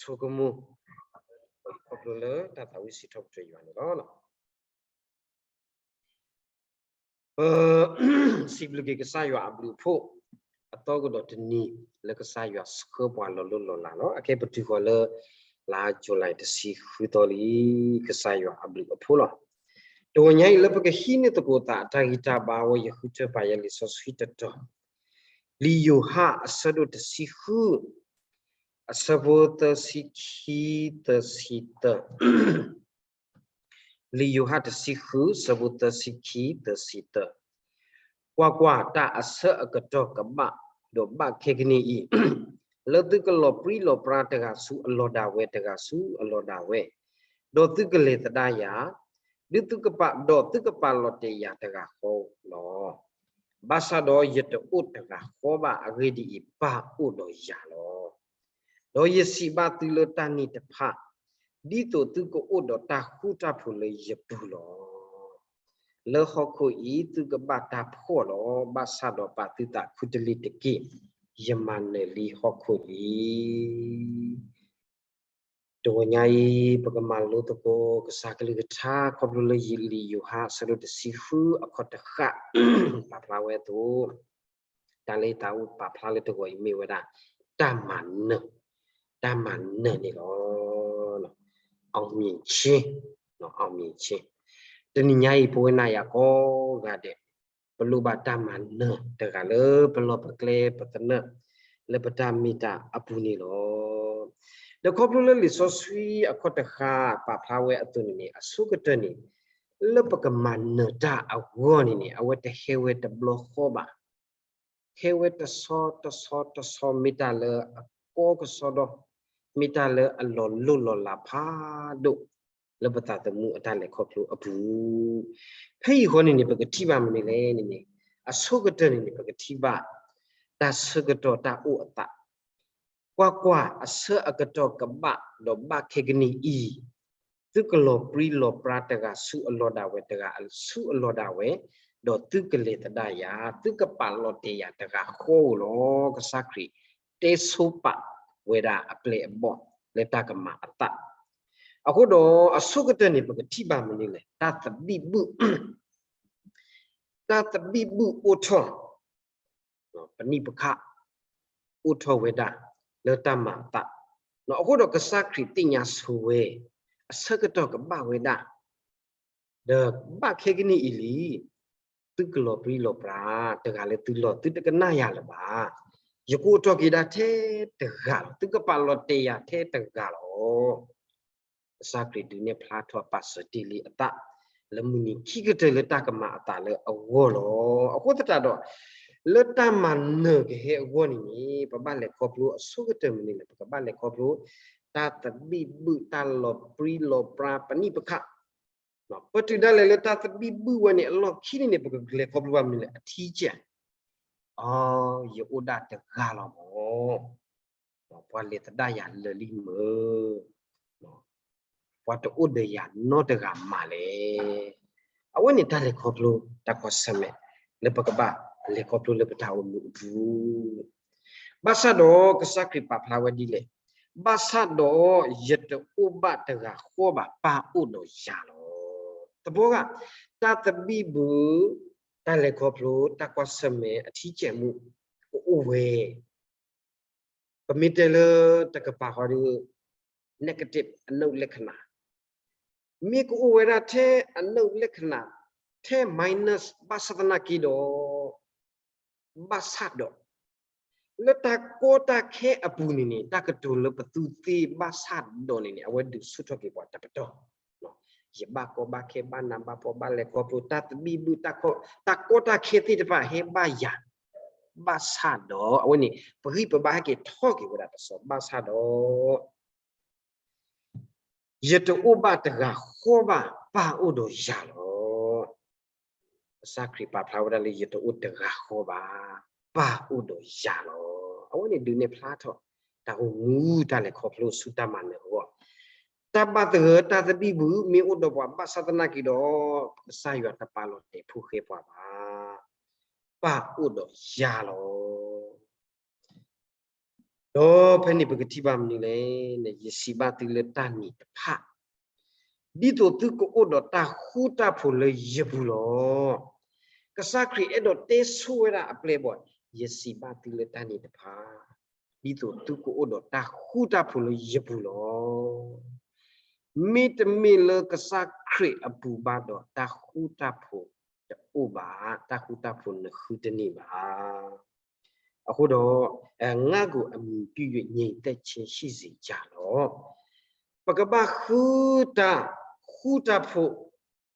ဆိကမိၣ် ခီဖျိလၢတၢ်သးဝံၣ်စံးထီၣ်ပတြၢၤယွၤန့ၣ်လီၤ. ပစံးဘျုးက့ၤကစၢ်ယွၤအဘျုးအဖှိၣ် အသီကဒီးတနံၤ လၢကစၢ်ယွၤဆှၢပှၤလီၤလိၢ်လီၤလးလီၤ. အခဲပတုၤဃီၤလၢ လါ July တဆံဃုသီလံ, ကစၢ်ယွၤအဘျုးအဖှိၣ်လီၤ. တဂီၤညါအံၤလၢပကဟံးန့ၢ်သကိးသးအတၢ်ဂံၢ်တၢ်ဘါဝဲ ယဃုထၢပာ်ယဲလံာ်စီဆှံတတီၤ, လံာ်ယိၤဟၣ်အဆၢဒိၣ်တဆံဃု အဆၢဖိသၢဆံခံ သၢဆံသၢ လံာ်ယိၤဟၣ်တဆံဃု ဆၢဖိသၢဆံခံ သၢဆံသၢ, ကွၢ်ကွၢ်, တၢ်အဆၢအကတီၢ်ကဘၣ်, ဒီးဘၣ်ခဲကနံၣ်အံၤ, လၢသုကလီၤပြံလီၤပြါတဂၤဆူအလီၢ်ဒၣ်ဝဲတဂၤဆူအလီၢ်ဒၣ်ဝဲ, ဒီးသုကလဲၤသဒၣ်ယၤ, ဒီးသုကပာ်လီၤတဲာ်ယၤတဂၤဃီလီၤ. ဘၣ်ဆၣ်ဒီးယတအိၣ်တဂၤဃီဘၣ်, အဂ့ၢ်ဒ်အံၤ, ပၢ်အိၣ်ဒီးယၤလီၤ. ဒီးယစံးဘၣ်သုလၢတၢ်န့ၣ်တဖၣ်, ဒ်သိးသုကအိၣ်ဒီးတၢ်ဃူတၢ်ဖိးလၢယပူၤလီၤ. လၢဟီၣ်ခိၣ်အံၤသုကဘၣ်တၢ်ဖှီၣ်လီၤ, ဘၣ်ဆၣ်ဒီးပာ်သုသးခူတလ့ၤတက့ၢ်, ယမၤနၢၤလံဟီၣ်ခိၣ်လံ. တဂီၤညါအံၤ ပကမၤလိသကိးကစၢ်ကလုၢ်ကထါ ခီဖျိလၢလံာ်ယိၤဟၣ်အဆၢဒိၣ်တဆံဃု အခီၣ်တဃၣ် ပာ်ဖျါဝဲအသိး, တၢ်လၢယသးအိၣ်ပာ်ဖျါလၢတဂီၤအံၤမ့ၢ်ဝဲဒၣ် တၢ်မၤနၢၤ, တၢ်မၤနၢၤန့ၣ်လီၤ. အောင်မြင်ခြင်း, အောင်မြင်ခြင်း, တနံၤညါအံၤ ပဝဲနၤယၤကိးဂၤဒဲး ပလိၣ်ဘၣ်တၢ်မၤနၢၤတဂၤလၢပလီၢ်ပကျဲပသနၢၣ် လၢပတၢ်မ့ၢ်တၢ်အပူၤန့ၣ်လီၤ. ဒီးခီဖျိလၢလံာ်စီဆှံအခီၣ်တဃၣ်ပာ်ဖျါဝဲအသိးန့ၣ်န့ၣ် အဆိကတၢၢ်န့ၣ် လၢပကမၤနၢၤတၢ်အဂီၢ်န့ၣ်န့ၣ် အဝဲတဟဲဝဲတဘျီဃီဘၣ်. ဟဲဝဲတဆီတဆီတဆီ မ့ၢ်တၢ်လၢအကီကစီဒီ, မ့ၢ်တၢ်လၢအလီၤလိၢ်လီၤလးဖးဒိၣ် လၢပသးသမူအတၢ်လဲၤခီဖျိအပူၤ. ဖဲအံၤဃီန့ၣ်န့ၣ် ပကထံၣ်ဘၣ်မနုၤလဲၣ်န့ၣ်န့ၣ်, အဆိကတၢၢ်န့ၣ်န့ၣ် ပကထံၣ်ဘၣ် တၢ်ဆၢကတီၢ်တၢ်အိၣ်အသး, ကွၢ်ကွၢ်, အဆၢအကတီၢ်ကဘၣ်, ဒီးဘၣ်ခဲကနံၣ်အံၤ, သုကလီၤပြံလီၤပြါတဂၤဆူအလီၢ်ဒၣ်ဝဲတဂၤဆူအလီၢ်ဒၣ်ဝဲ, ဒီးသုကလဲၤသဒၣ်ယၤ, သုကပာ်လီၤတဲာ်ယၤတဂၤဃီဧိၤလီၤ. ကစၢ်ခရံာ် တဲဆိပာ်ဝဲဒၣ်အပျဲၢ်အဘီၣ်လၢတၢ်ကမၤအသး. အဃိဒီးအဆိကတၢၢ်န့ၣ် ပကထံၣ်ဘၣ်မနုၤလဲၣ်, တၢ်သဘံၣ်ဘုၣ်, တၢ်သဘံၣ်ဘုၣ်အိၣ်ထီၣ်, ပနံာ်ပခး အိၣ်ထီၣ်ဝဲဒၣ်လၢတၢ်မၤအသး, အဃိဒီးကစၢ်ခရံာ်သ့ၣ်ညါဆိဝဲ, အဆၢကတီၢ်ကဘၣ်ဝဲဒၣ်, ဒီးဘၣ်ခဲကနံၣ်အံၤလံ, သုကလီၤပြံလီၤပြါတဂၤလၢသုလီၢ်, သုတကနၣ်ယၤလၢၤဘၣ်. ယကအိၣ်ထီၣ်က့ၤဒၣ်ထဲတဂၤလီၤ, သုကပာ်လီၤတဲာ်ယၤထဲတဂၤလီၤ. ကစၢ်ခရံာ်ဒုးနဲၣ်ဖျါထီၣ်ပာ်စၢၤတ့ၢ်လံအသး လၢမုၢ်နံၤခံကတၢၢ်လၢတၢ်ကမၤအသးလၢအဂီၢ်လီၤ. အဃိသတးဒီး, လၢတၢ်မၤနၢၤကဟဲအဂီၢ်န့ၣ်န့ၣ် ပဘၣ်လဲၤခီဖျိအဆိကတၢၢ်မနုၤလဲၣ်, ပကဘၣ်လဲၤခီဖျိ တၢ်သဘံၣ်ဘုၣ်, တၢ်လီၤပြံလီၤပြါ, ပနံာ်ပခး, ပတုၤဒၣ်လဲာ်လၢတၢ်သဘံၣ်ဘုၣ်ဝဲန့ၣ် အလီၢ်ခံန့ၣ်န့ၣ် ပကလဲၤခီဖျိဘၣ်မနုၤလဲၣ်, အထံကဲး, အိ, ယအိၣ်ဒၣ်တဂၤလီၤမၢ် ပှၤလဲၤသဒၣ်ယၤလၢာ်လံမၢ်, ပှၤတအိၣ်ဒီးယၤနီတဂၤမးလဲၣ်. အဝဲန့ၣ်တၢ်လဲၤခီဖျိ တၢ်ကွၢ်ဆၢၣ်မဲာ် လၢပကဘၣ်လဲၤခီဖျိလၢပတၢ်အိၣ်မူအပူၤ, ဘၣ်ဆၣ်ဒီးကစၢ်ခရံာ်ပာ်ဖျါဝဲဒ်လဲၣ်, ဘၣ်ဆၣ်ဒီးယတအိၣ်ဘၣ်တဂၤဃီဘၣ်, ပၢ်အိၣ်ဒီးယၤလီၤ. သဘီဂၤ, တၢ်သဘံၣ်ဘုၣ်, တၢ်လဲၤခီဖျိ, တၢ်ကွၢ်ဆၢၣ်မဲာ် အထံကဲးမူ ကအိၣ်ဝဲ ပမ့ၢ်တဲလၢတကပၤဃီဒီး negative အနုတ်လက္ခဏာ, မ့ၢ်ကအိၣ်ဝဲဒၣ်ထဲအနုတ်လက္ခဏာ, ထဲ minus ဘၣ်ဆၣ်သနာ်က့ဒီး, ဘၣ်ဆၣ်ဒီး, လၢတၢ်ကီတၢ်ခဲအပူၤန့ၣ်န့ၣ် တၢ်ကတိၤလၢပသူသ့ဘၣ်ဆၣ်ဒီးန့ၣ်န့ၣ် အဝဲဒုးဆူၣ်ထီၣ်က့ၤပှၤတပတီၢ် ယဘၣ်ကီဘၣ်ခဲ ဘၣ်နးဘၣ်ဖှီၣ် ဘၣ်လဲၤခီဖျိ တၢ်သဘံၣ်ဘုၣ် တၢ်ကီတၢ်ခဲသ့ၣ်တဖၣ်ဟဲဘၣ်ယၤ, ဘၣ်ဆၣ်ဒီး အဝဲန့ၣ် ပဂံၢ်ပဘါဟဲက့ၤထီၣ်က့ၤဝဲဒၣ်တစီၤ ဘၣ်ဆၣ်ဒီး ယတအိၣ်ဘၣ်တဂၤဃီဘၣ် ပၢ်အိၣ်ဒီးယၤလီၤ. ကစၢ်ခရံာ်ပာ်ဖျါဝဲဒၣ်လၢယတအိၣ်တဂၤဃီဘၣ်, ပၢ်အိၣ်ဒီးယၤလီၤ. အဝဲန့ၣ်ဒုးနဲၣ်ဖျါထီၣ် တၢ်အိၣ်မူတၢ်လဲၤခီဖျိဆူတၢ်မၤနၢၤအဂီၢ်, တၢ်ဘၣ်သဂၢၢ်တၢ်သဘံၣ်ဘုၣ်မ့ၢ်အိၣ်ဒီးပှၤဘၣ်ဆၣ်သနာ်က့ဒီး, ကစၢ်ယွၤတပာ်လီၤတဲာ်ဖိဃဲပှၤဘၣ်, ပၢ်အိၣ်ဒီးယၤလီၤ. ဒီးဖဲန့ၣ်ပကထံၣ်ဘၣ်မနုၤလဲၣ်န့ၣ်, ယစံးဘၣ်သုလၢတၢ်နံၤတဖၣ်, ဒ်သိးသုကအိၣ်ဒီးတၢ်ဃူတၢ်ဖိးလၢယပူၤလီၤ. ကစၢ်ခရံာ်အဲၣ်ဒိးတဲဆိဝဲဒၣ်အပျဲၢ်အဘီၣ်, ယစံးဘၣ်သုလၢတၢ်နံၤတဖၣ်, ဒ်သိးသုကအိၣ်ဒီးတၢ်ဃူတၢ်ဖိးလၢယပူၤလီၤ. မ့တမ့ၢ်လၢကစၢ်ခရံာ်အပူၤဘၣ်ဒီး တၢ်ဃူတၢ်ဖိးတအိၣ်ဘၣ်, တၢ်ဃူတၢ်ဖိးနဃုတန့ၢ်ဘၣ်. အဃိဒီး ငါ့ကို အမှီပြု၍ ငြိမ်သက်ခြင်းရှိစေကြလော့. ပကဘၣ်ဃုတၢ်ဃူတၢ်ဖိး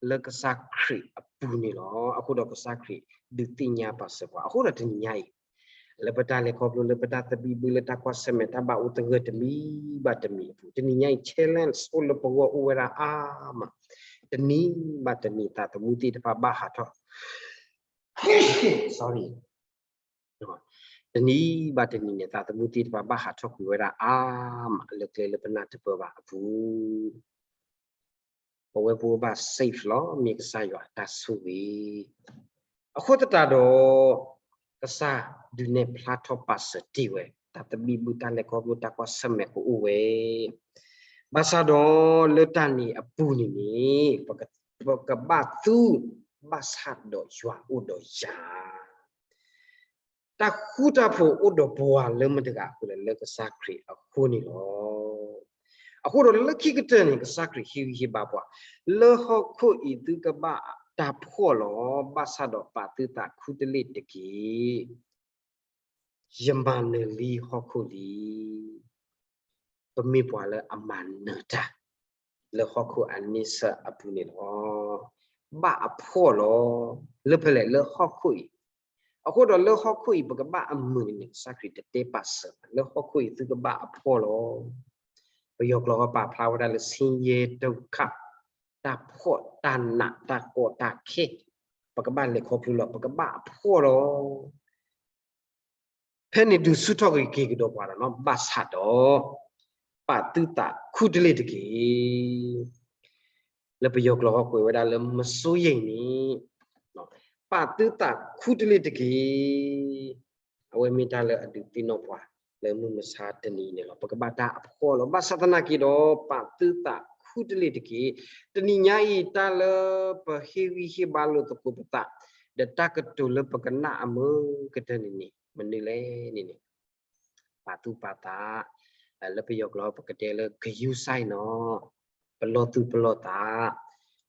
လၢကစၢ်ခရံာ်အပူၤန့ၣ်လီၤ. အဃိဒီးကစၢ်ခရံာ်ဒုးသ့ၣ်ညါပာ်စၢၤပှၤ, အဃိဒီးတနံၤညါအံၤ လၢပတၢ်လဲၤခီဖျိ လၢပတၢ်သဘံၣ်ဘုၣ် လၢတၢ်ကွၢ်ဆၢၣ်မဲာ် တၢ်ဘၣ်အိၣ်သဂၢၢ်တမံၤဘၣ်တမံၤအပူၤ, တနံၤညါအံၤ challenge အိၣ်လၢပဂီၢ်အိၣ်ဝဲဒၣ်အါမး, တနံၤဘၣ်တနံၤ သးသမူသ့ၣ်တဖၣ်ဘၣ်ဟးထီၣ် sorry, တနံၤဘၣ်တနံၤန့ၣ် သးသမူသ့ၣ်တဖၣ်ဘၣ်ဟးထီၣ်ကွံာ်ဝဲဒၣ်အါမး လၢကျဲလၢပနၢ်တပၢၢ်ဘၣ်အပူၤ, ပဝဲပအိၣ်ဘၣ် safe လီၤ, မ့ၢ်ကစၢ်ယွၤအတၢ်ဆိၣ်ဂ့ၤ. အဃိသတးဒီး ကစၢ်ဒုးနဲၣ်ဖျါထီၣ်ပာ်စၢၤတ့ၢ်ဝဲ, တၢ်သဘံၣ်ဘုၣ် တၢ်လဲၤခီဖျိ တၢ်ကွၢ်ဆၢၣ်မဲာ်ကအိၣ်ဝဲ, ဘၣ်ဆၣ်ဒီးလၢတၢ်န့ၣ်အပူၤန့ၣ်န့ၣ် ပကဘၣ်သူ ဘၣ်ဆၣ်ဒီးယွၤအိၣ်ဒီးယၤ တၢ်ဃူတၢ်ဖိးအိၣ်ဒီးပှၤလၢမတၤတဂၤအဃိလဲၣ်, လၢကစၢ်ခရံာ်အဃိန့ၣ်လီၤ. အဃိဒီးလၢခံကတၢၢ်န့ၣ် ကစၢ်ခရံာ်ဟ့ၣ်ဂံၢ်ဟ့ၣ်ဘါပှၤ, လၢဟီၣ်ခိၣ်အံၤသုကဘၣ်တၢ်ဖှီၣ်လီၤ, ဘၣ်ဆၣ်ဒီးပာ်သုသးခူတလ့ၢ်တက့ၢ်. ယမၤနၢၤလံဟီၣ်ခိၣ်လံ. ပမ့ၢ်ပှၤလၢအမၤနၢၤတၢ် လၢဟီၣ်ခိၣ်အန့ဆၢၣ်အပူၤန့ၣ်လီၤ. ဘၣ်အဖှီၣ်လီၤ. လၢဖဲလဲၣ်, လၢဟီၣ်ခိၣ်အံၤ. အဃိဒီးလၢဟီၣ်ခိၣ်အံၤ ပကဘၣ်အမုာ်န့ၣ် ကစၢ်ခရံာ်တတဲပာ်စၢၤဘၣ်, လၢဟီၣ်ခိၣ်အံၤသုကဘၣ်အဖှီၣ်လီၤ. ပယီၤကျိာ်ပာ်ဖျါဝဲဒၣ်လၢ ဆင်းရဲဒုက္ခ, တၢ်ဖှီၣ်တၢ်နး တၢ်ကီတၢ်ခဲ, ပကဘၣ်လဲၤခီဖျိလီၤ, ပကဘၣ်အဖှီၣ်လီၤ. ဖဲန့ၣ်ဒုးဆူၣ်ထီၣ်က့ၤက့ၤကဒီးပှၤဒီးနီၤ, ဘၣ်ဆၣ်ဒီး ပာ်သုသးခူတလ့ၢ်တက့ၢ်. လၢပယီၤကျိာ်ဟီကွဲးဝဲဒၣ်လၢ မစိုးရိမ်နှင့်, ပာ်သုသးခူတလ့ၢ်တက့ၢ်. အဝဲမ့ၢ်တၢ်လၢအဒုးသ့ၣ်နီၣ်ပှၤ လၢမုၢ်မဆါတနံၤအံၤန့ၣ်လီၤ. ပကဘၣ်တၢ်အဖှီၣ်လီၤ. ဘၣ်ဆၣ်သနာ်က့ဒီး ပာ်သုသးခူတလ့ၢ်တက့ၢ်. တနံၤညါအံၤ တၢ်လၢပဟ့ၣ်ဂံၢ်ဟ့ၣ်ဘါလိာ်သကိးပသး ဒီးတၢ်ကတိၤလၢပကနၣ်အမုာ်ကတၢၢ်န့ၣ်န့ၣ် မနုၤလဲၣ်န့ၣ်န့ၣ် ပာ်သူၣ်ပာ်သး, လၢပယီၤကျိာ်ပကတဲလၢ ဂရုစိုက်နော်, ပလီၢ်သူၣ်ပလီၢ်သး,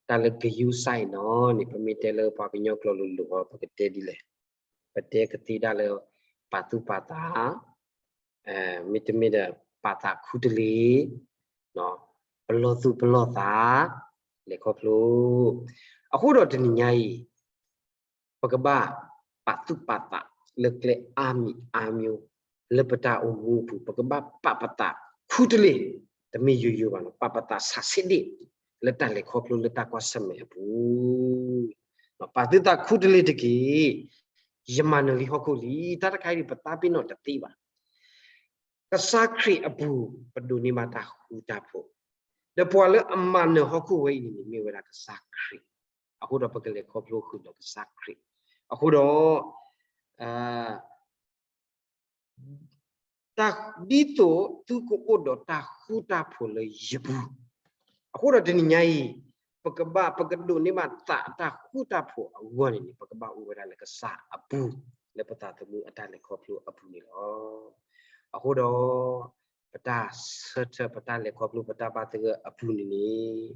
တၢ်လၢ ဂရုစိုက်နော် န့ၣ် ပမ့ၢ်တဲလၢပှၤကညီကျိာ်လိၤလိၤအီၤ ပကတဲဒ်လဲၣ်, ပတဲကသ့ဒၣ်လၢ ပာ်သူၣ်ပာ်သး, မ့တမ့ၢ်ဒီး ပာ်သးခူတလ့ၢ်, ပလီၢ်သူၣ်ပလီၢ်သး, လဲၤခီဖျိ. အဃိဒီးတနံၤညါအံၤ ပကဘၣ်ပာ်သူၣ်ပာ်သးလၢကျဲအါမံၤအါမျိုး, လၢပတၢ်အိၣ်မူအပူၤ ပကဘၣ်ပာ်ပသးခူတလ့ၢ်, တမ့ၢ်ယိယိဘၣ်နီၤ, ပာ်ပသးဆးဆ့ဒ့ၣ် လၢတၢ်လဲၤခီဖျိလၢတၢ်ကွၢ်ဆၢၣ်မဲာ်အပူၤ, ပာ်သုသးခူတလ့ၢ်တက့ၢ်. ယမၤနၢၤလံဟီၣ်ခိၣ်လံ. တၢ်တခါအံၤပသးပ့ၤနီၣ်တသ့ဘၣ်. ကစၢ်ခရံာ်အပူၤ ပဒိးန့ၢ်ဘၣ်တၢ်ဃူတၢ်ဖိး, ဒီးပှၤလၢအမၤနၢၤဟီၣ်ခိၣ်ဝဲအံၤန့ၣ် မ့ၢ်ဝဲဒၣ်ကစၢ်ခရံာ်. အဃိဒီးပကလဲၤခီဖျိဃုာ်ဒီးကစၢ်ခရံာ်. အဃိဒီး တၢ် ဒ်သိးသုကအိၣ်ဒီးတၢ်ဃူတၢ်ဖိးလၢယပူၤ. အဃိဒီးတနံၤညါအံၤ ပကဘၣ် ပကဒိးန့ၢ်ဘၣ်သးအတၢ်ဃူတၢ်ဖိးအဂီၢ်န့ၣ်န့ၣ် ပကဘၣ်အိၣ်ဝဲဒၣ်လၢကစၢ်အပူၤ, လၢပသးသမူအတၢ်လဲၤခီဖျိအပူၤန့ၣ်လီၤ. အဃိဒီး ပတၢ်ဆၢထၢၣ် ပတၢ်လဲၤခီဖျိ ပတၢ်ဘၣ်သဂၢၢ်အပူၤန့ၣ်န့ၣ်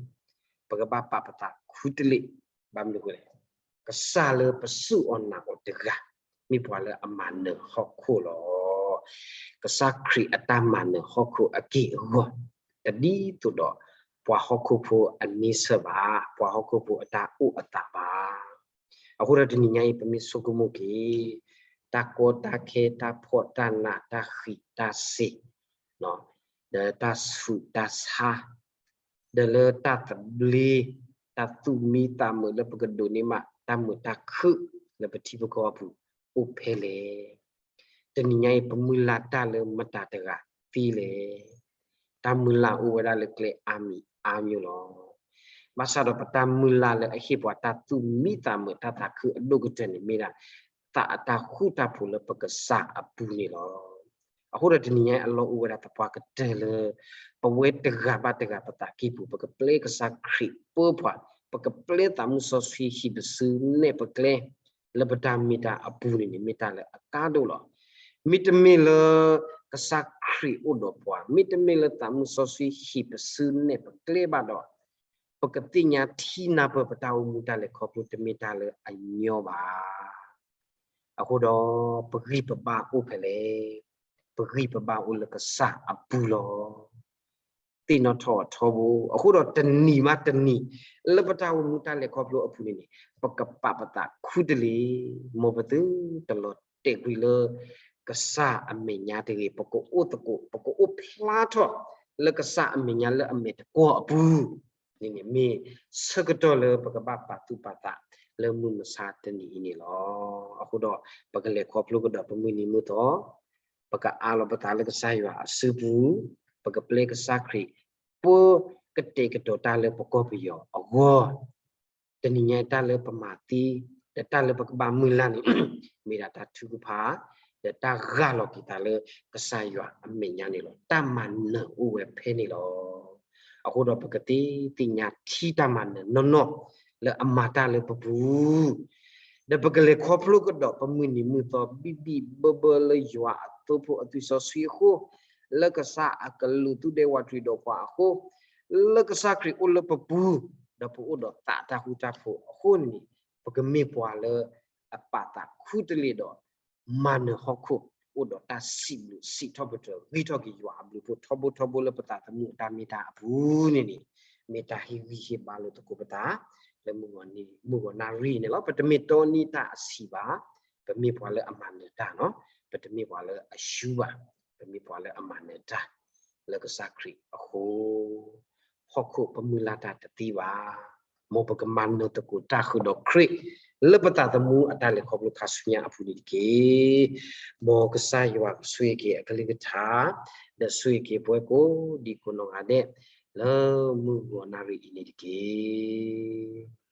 ပကဘၣ်ပာ်ပသးခူတလ့ၢ်. ဘၣ်မနုၤအဃိလဲၣ်, ကစၢ်လၢပစူၢ်အီၤနာ်အီၤတဂၤ မ့ၢ်ပှၤလၢအမၤနၢၤဟီၣ်ခိၣ်လီၤ. ကစၢ်ခရံာ်အတၢ်မၤနၢၤဟီၣ်ခိၣ်အက့ၢ်အဂီၤ တဒ်သိးဒီး ပှၤဟီၣ်ခိၣ်ဖိအန့ဆၢၣ်ဘၣ်, ပှၤဟီၣ်ခိၣ်ဖိအတၢ်အိၣ်အသးဘၣ်. အဃိဒီးတနံၤညါအံၤ ပမ့ၢ်ဆိကမိၣ်က့ၤ တၢ်ကီတၢ်ခဲ တၢ်ဖှီၣ်တၢ်နး တၢ်ဃံးတၢ်စ့ၤ ဒီးတၢ်ဆူးတၢ်ဆါ, ဒီးလၢတၢ်သဘျ့ တၢ်သူၣ်မံသးမုာ်လၢပကဒိးန့ၢ်ဘၣ် တၢ်မုာ်တၢ်ခုၣ်လၢပထံပကီၢ်အပူၤ အိၣ်ဖဲလဲၣ်. တနံၤညါအံၤ ပမုၢ်လၢ်တၢ်လၢမတၤတဂၤသ့လဲၣ်. တၢ်မုၢ်လၢ်အိၣ်ဝဲဒၣ်လၢကျဲအါမံၤအါမံၤလီၤ. ဘၣ်ဆၣ်ဒီးပတၢ်မုၢ်လၢ်လၢအဟ့ၣ်ပှၤတၢ်သူၣ်မံသးမုာ် တၢ်သးခုအဒိၣ်ကတၢၢ်န့ၣ် မ့ၢ်ဒၣ် သးအတၢ်ဃူတၢ်ဖိးလၢပကစၢ်အပူၤန့ၣ်လီၤ. အဃိဒီးတနံၤညါအံၤအလီၢ်အိၣ်ဝဲဒၣ်သပှၢ်ကတၢၢ်လၢ ပဝဲတဂၤဘၣ်တဂၤပသးကံၢ်ပူၤ ပကပျဲကစၢ်ခရံာ်ပၢပှၤ, ပကပျဲသးမုၢ်စီဆှံဟံၣ်ပစုနဲၣ်ပကျဲ လၢပတၢ်မ့ၢ်တၢ်အပူၤန့ၣ်န့ၣ် မ့ၢ်တၢ်လၢအကါဒိၣ်လီၤ. မ့တမ့ၢ်လၢ ကစၢ်ခရံာ်အိၣ်ဒီးပှၤ, မ့တမ့ၢ်လၢသးမုၢ်စီဆှံဟံၣ်ပစုနဲၣ်ပကျဲဘၣ်ဒီး ပကသ့ၣ်ညါထံနၢ်ပၢၢ်ပတၢ်အိၣ်မူတၢ်လဲၤခီဖျိတမ့ၢ်တၢ်လၢအညီဘၣ်. အဃိဒီး ပဂံၢ်ပဘါအိၣ်ဖဲလဲၣ်, ပဂံၢ်ပဘါအိၣ်လၢကစၢ်အပူၤလီၤ. သ့ၣ်နီၣ်ထီၣ်အထီဘိ, အဃိဒီးတနံၤဘၣ်တနံၤ လၢပတၢ်အိၣ်မူတၢ်လဲၤခီဖျိအပူၤန့ၣ်န့ၣ် ပကပာ်ပသးခူတလ့ၢ်, မ်ပသုတလီၤတဲာ်ကွံာ်လၢ ကစၢ်အမဲာ်ညါတဂ့ၤ, ပကအိၣ်သကိး ပကအိၣ်ဖျါထီၣ် လၢကစၢ်အမဲာ်ညါလၢအမဲာ်တကွီၢ်အပူၤန့ၣ်န့ၣ် မ့ၢ်ဆၢကတီၢ်လၢပကဘၣ်ပာ်သူၣ်ပာ်သးလၢမုၢ်မဆါတနံၤအံၤန့ၣ်လီၤ. အဃိဒီး ပကလဲၤခီဖျိကဒီးပမုၢ်နံၤမုၢ်သီ, ပကအးလီၤပသးလၢကစၢ်ယွၤအစုပူၤ, ပကပျဲကစၢ်ခရံာ် ပၢကတဲာ်ကတီၤတၢ်လၢပကီၢ်ပယီၤအဂီၢ်, တနံၤညါအံၤတၢ်လၢပမၤသံ, ဒီးတၢ်လၢပကဘၣ်မုၢ်လၢ်န့ၣ် မ့ၢ်ဒၣ်တၢ်ထုကဖၣ်, ဒီးတၢ်ဂၢ်လီၤက့ၤသးလၢကစၢ်ယွၤအမဲာ်ညါန့ၣ်လီၤ. တၢ်မၤနၢၤအိၣ်ဝဲဖဲန့ၣ်လီၤ. အဃိဒီးပကသ့သ့ၣ်ညါထံတၢ်မၤနၢၤနီၢ်နီၢ် လၢအမၤတၢ်လၢပပူၤ, ဒီးပကလဲၤခီဖျိကဒီးပမုၢ်နံၤမုၢ်သီ ဘံၣ်ဘံၣ်ဘၢဘၢလၢယွၤအသိဖိအသွံၣ်စီဆှံအဃိ, လၢကစၢ်အကလူးသူဒဲဝးတရံးဒီးပှၤအဃိ, လၢကစၢ်ခရံာ်အိၣ်လၢပပူၤ, ဒီးပအိၣ်ဒီးသးတၢ်ဃူတၢ်ဖိးအဃိန့ၣ်, ပကမ့ၢ်ပှၤလၢအပာ်သးခူတလ့ၢ်ဒီး မၤနၢၤဟီၣ်ခိၣ်, အိၣ်ဒီးတၢ်စံးဘျုးစံးထီၣ်ပတြၢၤ ဂံၢ်ထီၣ်က့ၤယွၤအဘျုးအဖှိၣ်ထီဘိထီဘိလၢပသးသမူအတၢ်မ့ၢ်တၢ်အပူၤန့ၣ်န့ၣ်, မ့ၢ်တၢ်ဟ့ၣ်ဂံၢ်ဟ့ၣ်ဘါလိာ်သကိးပသး လၢမုၢ်ဂီၤနံၤမုၢ်ဂီၤနၣ်ရံၣ်န့ၣ်လီၤ. ပတမ့ၢ်တီနံၤတၢ်အဆံးဘၣ်, ပမ့ၢ်ပှၤလၢအမၤနၢၤတၢ်နီၤ, ပတမ့ၢ်ပှၤလၢအမၤနၢၤတၢ် လၢကစၢ်ခရံာ်အဃိ, ဟီၣ်ခိၣ်ပမုၢ်လၢ်တၢ်တသံဘၣ်. မ်ပကမၤနၢၤသကိးတၢ်ဃုာ်ဒီးခရံာ် လၢပသးသမူအတၢ်လဲၤခီဖျိခါဆူညါအပူၤန့ၣ်တက့ၢ်. မ်ကစၢ်ယွၤဆိၣ်ဂ့ၤက့ၤအကလုၢ်ကထါ, ဒီးဆိၣ်ဂ့ၤက့ၤပဝဲကိးဒံကိးနီၢ်ဂၤဒဲး လၢမုၢ်ဂီၤနၣ်ရံၣ်အံၤန့ၣ်တက့ၢ်.